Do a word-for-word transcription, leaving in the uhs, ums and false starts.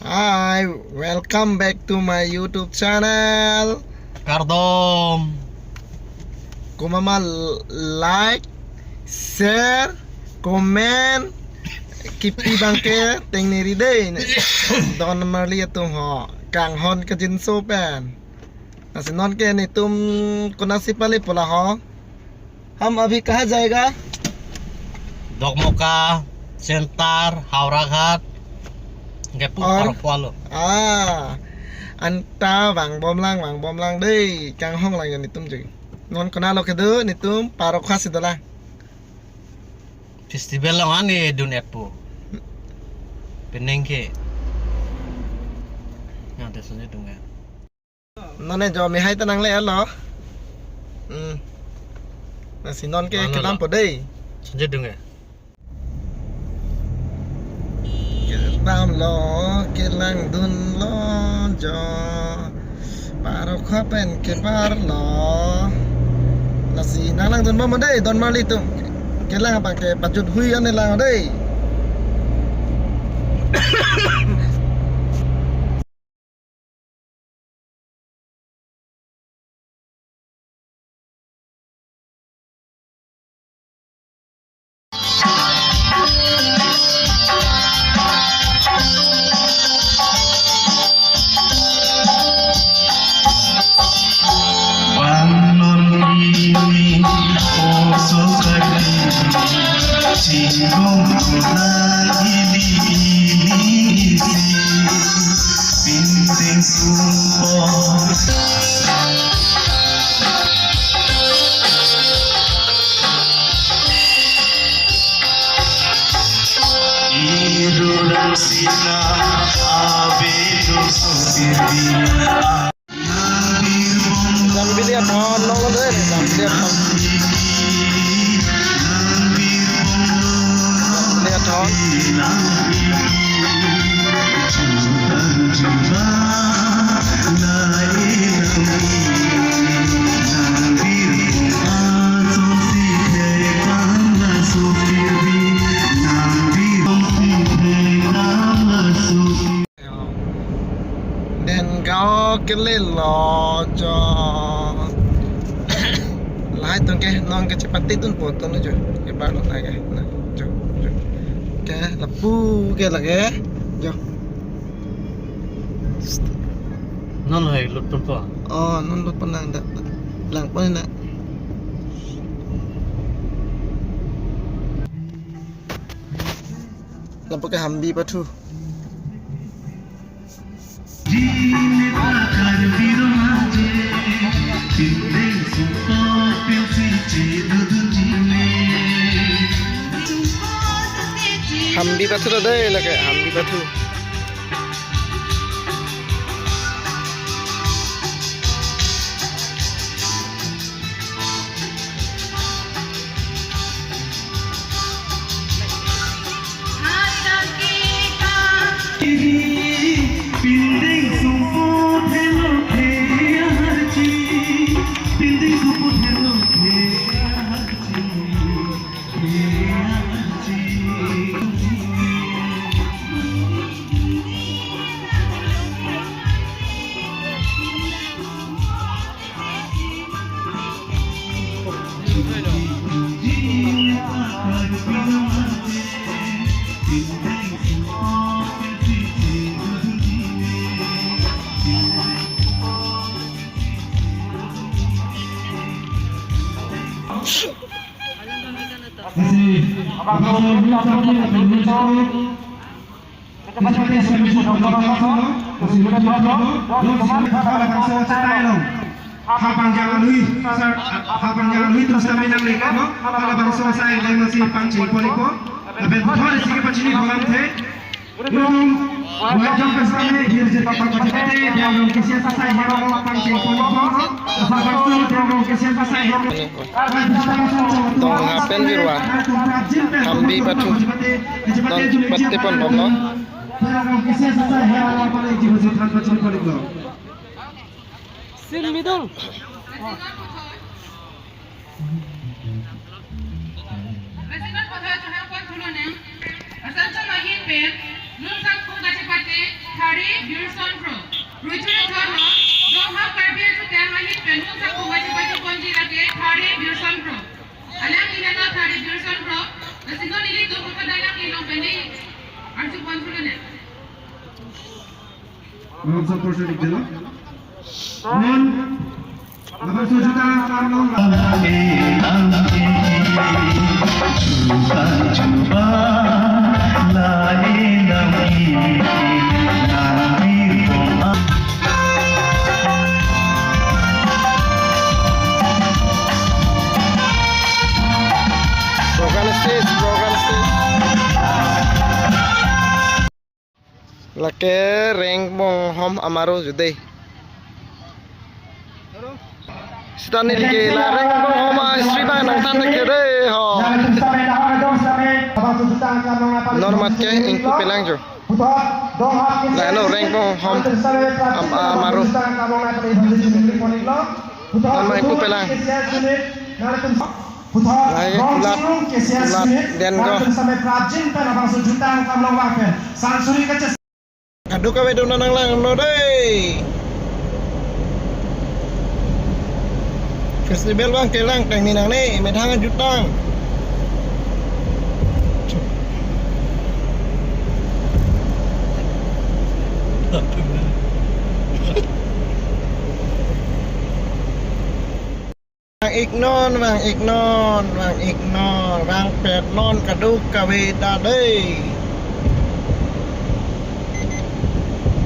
Hi, welcome back to my YouTube channel. Kardom. Komat ma like, share, comment, kipi abangke tengneri dei. Don Marli atum ho, kanghon kangjinso pen. Lasi non ke netum konatsi pale pu la ho? हम अभी कहाँ जाएगा? Dokmoka, Center, Howraghat, Gepu, और? Parok Palo. Ah, anta vangbomlang, vangbomlang dei, kanghon lang ya netum je. Non konat lo kedo, netum parok khasi dolang. Festival lo ani dun epu. Penang ke. Nang te sunyi tung ya. Nonne jo mi hai ta nangle lo. Hmm. Lasi non ke, mano lo, kedampo dei. Sunyi tung ya. Kedamlo, kelangdunlo jo. Parok kha pen keparlo. Lasi nang langdunbom dei, Don Marli atum. Kelang abangke pajut hui ane lang dei. Nambili athon nong lo dei, nambili athon. Nambili athon. Pen gaon kelelo jo. Lahai atum ke non ke chepate dunpo atum jo. Kebar lo lake. Na, jo, jo. Ke lapu ke lake. Jo. Non hai lut ponpo. Oh, non lut pon nang da. Lang pon na. Lapu ke Hambi pathu. Hambi pathu lo dei lake, Hambi pathu. Kasi, abang sa, abang sa, abang sa, Habang jang lui, sir, habang jang lui atum sitame nangle ko, halabangso asai leng masi pangcheng pon ikpo. Lapen puthot isi kepachini pon lamthe. Itum, wajong kasitame, hirjit pangcheng pon ikpo, dia rong kisian asai herong pangcheng pon ikpo. Halabangso dia rong kisian asai herong. Dong hapen virwa. Hambi pathu. Dong pati pon bomlo. Sin midung. President Pathak Chahar Pathak Thuloneng, Asansol ahin pen, Nunsak Phu Kachepate, Thari Birson Kro. Ruchur thor lo, Donghap Karbi Achuti Amanit pen mungsa kung aji baji ponji lake Thari Birson Kro. Alang inana Thari Birson Kro, lasi non nelitum kepada alang ilong pen arju pon thulone. Mungsa portion ikdelo. Non Program stage, program stage. Lake Rengponghom Amaro judei. Sita neli ke la Rengponghom a-history abang nangthan thek dei ho. Normat ke ingpu pelang jo. Lahelo Rengponghom am-, Amaro. Normat ingpu pelang. Lahai ulat, ulat den ko. Kadokave dona nanglangno dei. Festival abang kelang tang ni nangne, methang ajutang. Vang-iknon, vang-iknon, vang-iknon, vangpetnon kadokave ta dei.